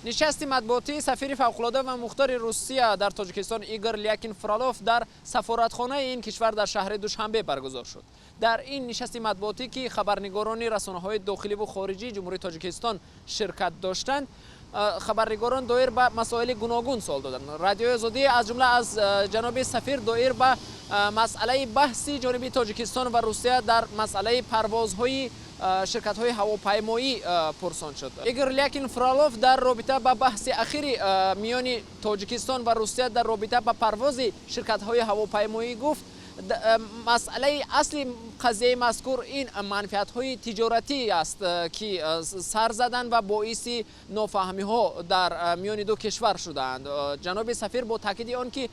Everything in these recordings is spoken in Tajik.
Нишасти матбуотии сафири фавқулода ва мухтори Русия дар Тоҷикистон Игор Лякин Фролов дар сафоратхонаи ин кишвар дар шаҳри Душанбе баргузор шуд. Дар ин нишасти матбуотӣ, ки хабарнигорони расонаҳои дохиливу хориҷии Ҷумҳурии Тоҷикистон ширкат доштанд, хабарнигорон доир ба масоили гуногун суол доданд. Радиои Озодӣ аз ҷумла аз ҷаноби сафир доир ба масъалаи баҳси ҷониби Тоҷикистон ва Русия дар масъалаи парвозҳои ширкатҳои ҳавопаймоӣ пурсон шуд. Игор Лякин Фролов дар робита ба баҳси ахири миёни Тоҷикистон ва Русия дар робита ба парвози ширкатҳои ҳавопаймоӣ гуфт, масъалаи асли қазияи мазкур ин манфиатҳои тиҷоратӣ аст, ки сар заданд ва боиси нофаҳмиҳо дар миёни ду кишвар шудаанд. Ҷаноби сафир бо таъкиди он ки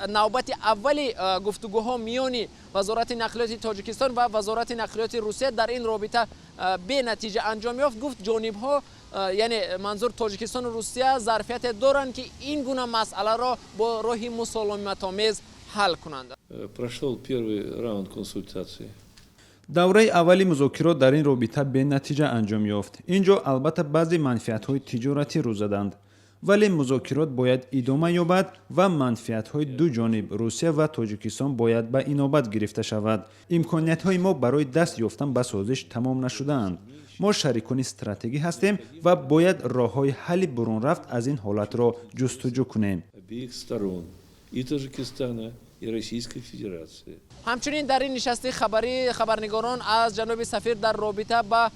навбати аввали гуфтугӯҳо миёни Вазорати нақлиёти Тоҷикистон ва Вазорати нақлиёти Русия дар ин робита бенатиҷа анҷом ёфт, гуфт, ҷонибҳо, яъне манзур Тоҷикистону Русия, зарфияте доранд, ки ин гуна масъаларо бо роҳи мусолиматомез ҳал кунанд. Прошел первый раунд консультаций. Давраи аввали музокирот дар ин робита бенатиҷа анҷом ёфт. Ин ҷо албатта баъзе манфиатҳои тиҷоратӣ рӯ заданд, вале музокирот бояд идома ёбад ва манфиатҳои ду ҷониб, Русия ва Тоҷикистон, бояд ба инобат гирифта шавад. Имкониятҳои мо барои даст ёфтан ба созиш тамом нашудаанд. Мо шарикони стратегӣ ҳастем ва бояд роҳҳои ҳалли бурунрафт аз ин ҳолатро ҷустуҷӯ кунем. Обеих сторон, и Таджикистана, и Российской Федерации. Ҳамчунин дар ин нишасти хабарӣ хабарнигорон аз ҷаноби сафир дар робита ба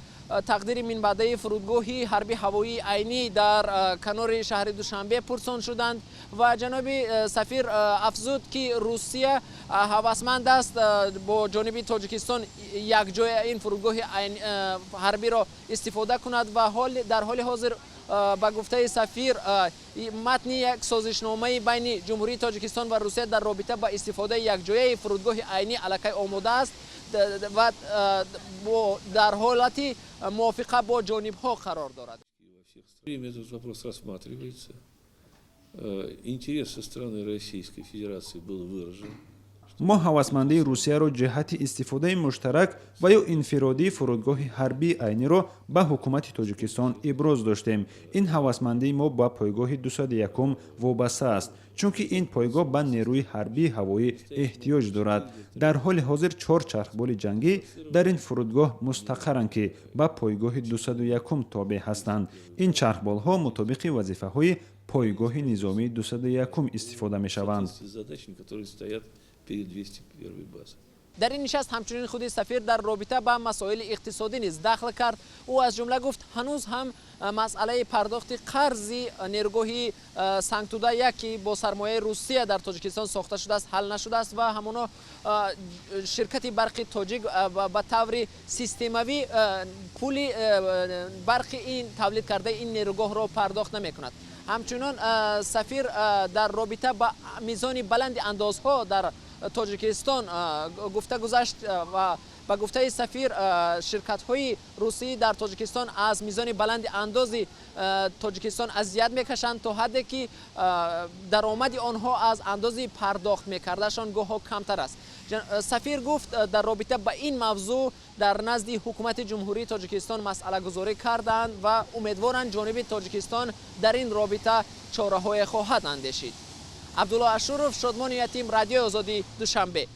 тақдири минбаъдаи фурудгоҳи ҳарби ҳавоии Айнӣ дар канори шаҳри Душанбе пурсон шуданд ва ҷаноби сафир афзуд, ки Русия ҳавасманд аст бо ҷониби Тоҷикистон якҷоя ин фурудгоҳи ҳарбиро истифода кунад ва дар ҳоли ҳозир, ба гуфтаи сафир, матни як созишномаи байни Ҷумҳурии Тоҷикистон ва Русия дар робита ба истифодаи якҷояи фурудгоҳи Айнӣ аллакай омода аст ва дар ҳолати мувофиқа бо ҷонибҳо қарор дорад. Этот вопрос рассматривается. Интерес со стороны Российской Федерации был выражен. Мо ҳавасмандии Русияро ҷиҳати истифодаи муштарак ва ё инфиродии фурудгоҳи ҳарбии Айниро ба ҳукумати Тоҷикистон иброз доштем. Ин ҳавасмандии мо ба пойгоҳи 201 вобаста аст, чунки ин пойгоҳ ба нерӯи ҳарбии ҳавоӣ эҳтиёҷ дорад. Дар ҳоли ҳозир чор чархболи ҷангӣ дар ин фурудгоҳ мустақарранд, ки ба пойгоҳи 201 тобеъ ҳастанд. Ин чархболҳо мутобиқи вазифаҳои пойгоҳи низомии 201 истифода мешаванд. Перед 201 базой. Дар ин нишаст ҳамчунин худи сафир дар робита ба масоили иқтисодӣ низ дахл кард. Ӯ аз ҷумла гуфт, ҳанӯз ҳам масъалаи пардохти қарзи нерӯгоҳи Сангтуда 1, ки бо сармояи Русия дар Тоҷикистон сохта шудааст, ҳал нашудааст ва ҳамоно ширкати Барқи Тоҷик ба таври системавӣ пули барқи ин тавлид кардаи ин нерӯгоҳро пардохт намекунад. Ҳамчунон сафир дар робита ба мизони баланди андозҳо дар Тоҷикистон гуфта гузашт ва ба гуфтаи сафир, ширкатҳои русӣ дар Тоҷикистон аз мизони баланди андози Тоҷикистон азият мекашанд, то ҳадде ки даромади онҳо аз андози пардохт мекардашон гоҳо камтар аст. Сафир гуфт, дар робита ба ин мавзӯъ дар назди ҳукумати Ҷумҳурии Тоҷикистон масъалагузорӣ карданд ва умедворанд, ҷониби Тоҷикистон дар ин робита чораҳое хоҳад андешид. Абдулло Ашуров, Шодмони Ятим, Радиои Озодӣ, Душанбе.